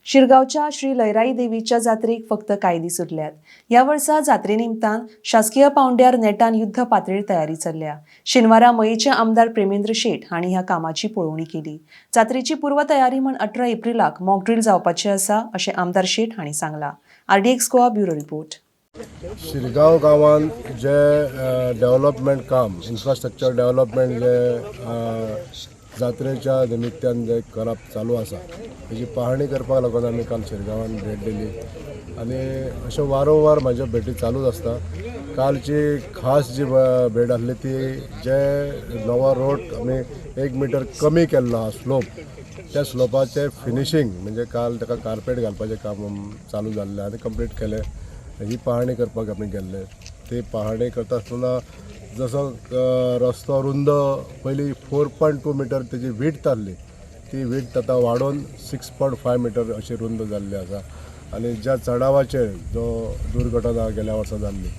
शिरगांवच्या श्री लयराई देवीच्या जात्रेक फक्त कांय दीस उरल्यात. ह्या वर्सा जात्रे निमतान शासकीय पावंड्यार नेटान युद्ध पातळेर तयारी चल्ल्या. शेनवारा मयेचे आमदार प्रेमेंद्र शेट हांणी ह्या कामाची पळोवणी केली. जात्रेची पूर्वतयारी म्हण 18 एप्रिलाक मॉकड्रील जावपाची आसा, अशें आमदार शेट हांणी सांगलां. RDX Goa, bureau report. Shirgaon गांवांत जे डेव्हलपमेंट काम, इन्फ्रास्ट्रक्चर डेव्हलपमेंट जे जात्रेच्या निमित्तान जे करप चालू आसा, तेजी पाहणी करपाक लागून आमी काल शिरगांवान भेट दिली आनी अशें वारंवार म्हाज्यो भेटी चालूच आसता. कालची खास जी भेट आसली ती जे नवो रोड आमी 1 मिटर कमी केल्लो आहा स्लोप, त्या स्लोपाचें फिनिशींग, म्हणजे काल ताका कार्पेट घालपाचें काम चालू जाल्लें आनी कंप्लीट केलें, ही पाहणी करपाक आमी गेल्ले. ती पाहणी करता आसतना जसो रस्तो रुंद पयलीं 4.2 मिटर तेजी विड्थ आहली, ती विड्थ आतां वाडोवन 6.5 मिटर अशी रुंद जाल्ली आसा. आनी ज्या चडावाचेर जो दुर्घटना गेल्या वर्सा जाल्ली,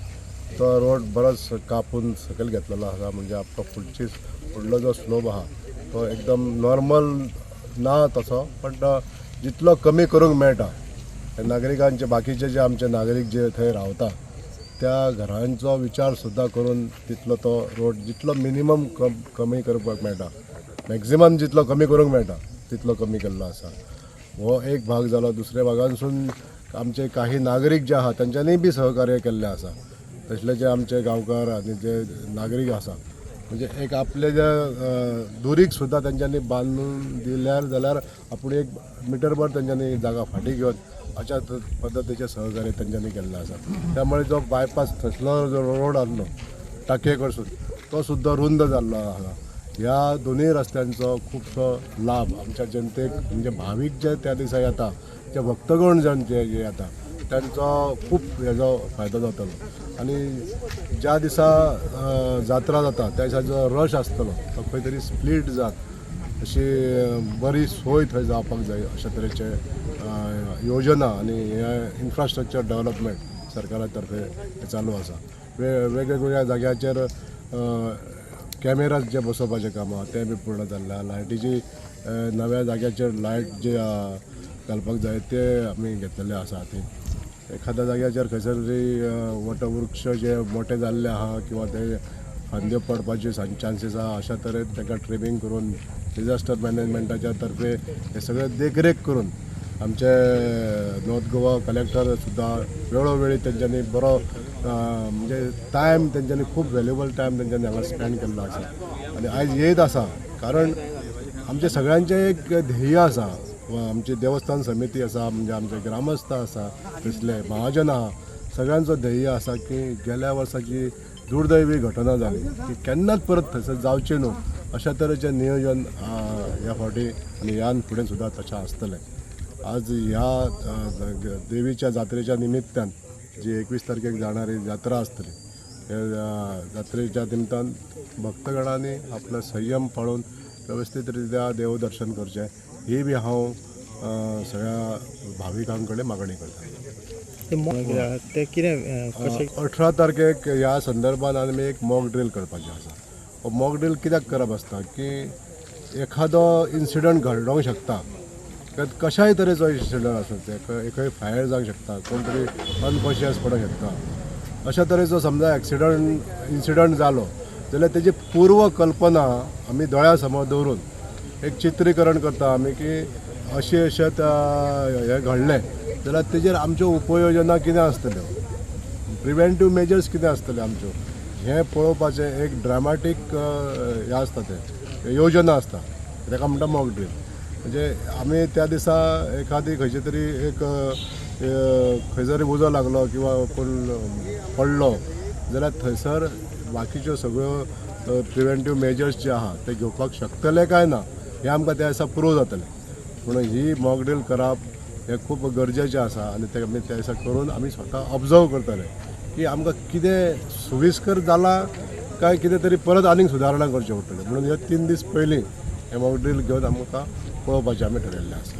तो रोड बरोच कापून सकयल घेतलेलो आसा. म्हणजे आमकां फुडलो जो स्लोप आहा तो एकदम नॉर्मल ना तसो, पण जितलो कमी करूंक मेळटा, नागरिकांचे, बाकीचे जे आमचे नागरीक जे थंय रावता त्या घरांचो विचार सुद्दां करून तितलो तो रोड जितलो मिनिमम कमी करपाक मेळटा, मॅक्झिमम जितलो कमी करूंक मेळटा तितलो कमी केल्लो आसा. हो एक भाग जालो. दुसऱ्या भागांसून आमचे काही नागरीक जे आहा तेंच्यांनी बी सहकार्य केल्लें आसा. तसले जे आमचे गांवकार आनी जे नागरीक आसा, म्हणजे एक आपले जे दुरीग सुद्दां तेंच्यांनी बांदून दिल्यार जाल्यार आपूण 1 मिटरभर तेंच्यांनी जागा फाटीं घेवन अशा पद्दतीचें सहकार्य तेंच्यांनी केल्लें आसा. त्यामुळे जो बायपास थंयसलो जो रोड आहलो टाकये कडसून, तो सुद्दां रुंद जाल्लो आसा. ह्या दोनूय रस्त्यांचो खुबसो लाभ आमच्या जनतेक, म्हणजे भावीक जे त्या दिसा येता, जे भक्तगण जण जे जे येता, तांचो खूब हेजो फायदो जातलो. आनी ज्या दिसा जात्रा जाता त्या दिसा जो रश आसतलो तो खंय तरी स्प्लीट जात अशी बरी सोय थंय जावपाक जाय, अशा तरेचे योजना आनी हे इन्फ्रास्ट्रक्चर डेव्हलपमेंट सरकारा तर्फे हे चालू आसा. वेगवेगळ्या जाग्याचेर कॅमेराज जे बसोवपाचें काम आहा तें बी पूर्ण जाल्लें आहा. लायटीची नव्या जाग्याचेर लायट जे घालपाक जाय ते आमी घेतलेले आसा. ते एखाद्या जाग्याचेर खंयसर तरी वटवृक्ष जे मोठे जाल्ले आहा किंवा ते फांद्यो पडपाचे चान्सीस आहा, अशा तरेन ताका ट्रिमींग करून डिझास्टर मॅनेजमेंटाच्या तर्फे हे सगळें देखरेख करून आमचे नॉर्थ गोवा कलेक्टर सुद्दां वेळोवेळी तेंच्यांनी बरो म्हणजे टायम तेंच्यांनी, खूब व्हॅल्युएबल टायम तेंच्यांनी हांगा स्पेंड केल्लो आसा आनी आयज येयत आसा. कारण आमचें सगळ्यांचें एक ध्येय आसा. वा आमची देवस्थान समिती आसा, म्हणजे आमचे ग्रामस्थ आसा, थंयसले महाजन आहा, सगळ्यांचो ध्येय आसा की गेल्या वर्सा जी दुर्दैवी घटना जाली ती केन्नाच परत थंयसर जावची न्हू, अशा तरेचें नियोजन ह्या फावटी आनी ह्यान फुडें सुद्दां तशें आसतलें. आज ह्या देवीच्या जात्रेच्या निमित्तान जी 21 तारखेक जाणारी जात्रा आसतली, ह्या जात्रेच्या निमतान भक्तगणांनी आपलो संयम पाळून वेवस्थीत रित्या देवदर्शन करचें, ही बी हांव सगळ्या भाविकां कडेन मागणी करता. ते कितें कशें? 18 तारखेक ह्या संदर्भात आमी एक मॉक ड्रील करपाचें आसा. हो मॉक ड्रील कित्याक करप आसता की एखादो इन्सिडंट घडोवंक शकता, कशाय तरेचो इन्सिडंट आसूं, ते खंय फायर जावंक शकता, कोण तरी अनकॉन्शियस पडूंक शकता. अशा तरेचो समजा एक्सिडंट इन्सिडंट जालो जाल्यार तेजी पूर्व कल्पना आमी दोळ्या समोर दवरून एक चित्रीकरण करता आमी की अशें अशें हें घडलें जाल्यार तेजेर आमच्यो उपयोजना कितें आसतल्यो, प्रिवेंटीव मेजर्स कितें आसतले आमच्यो, हें पळोवपाचें एक ड्रामाटीक हें आसता, तें योजना आसता, ताका म्हणटा मॉक ड्रील. म्हणजे आमी त्या दिसा एखादी खंयची तरी एक खंय तरी उजो लागलो किंवा कोण पडलो जाल्यार थंयसर बाकीच्यो सगळ्यो प्रिवेंटीव मेजर्स जे आहा ते घेवपाक शकतले काय ना, हें आमकां त्या दिसा प्रूव जातलें. म्हणून ही मॉक ड्रील करप हें खूब गरजेचें आसा आनी तें आमी त्या दिसा करून आमी स्वता ऑब्जर्व करतले की आमकां कितें सुविस्कर जालां काय कितें तरी परत आनीक सुदारणा करच्यो पडटल्यो. म्हणून हे 3 दीस पयलीं हें मॉक ड्रील घेवन आमकां पळोवपाचें आमी ठरयल्लें आसा.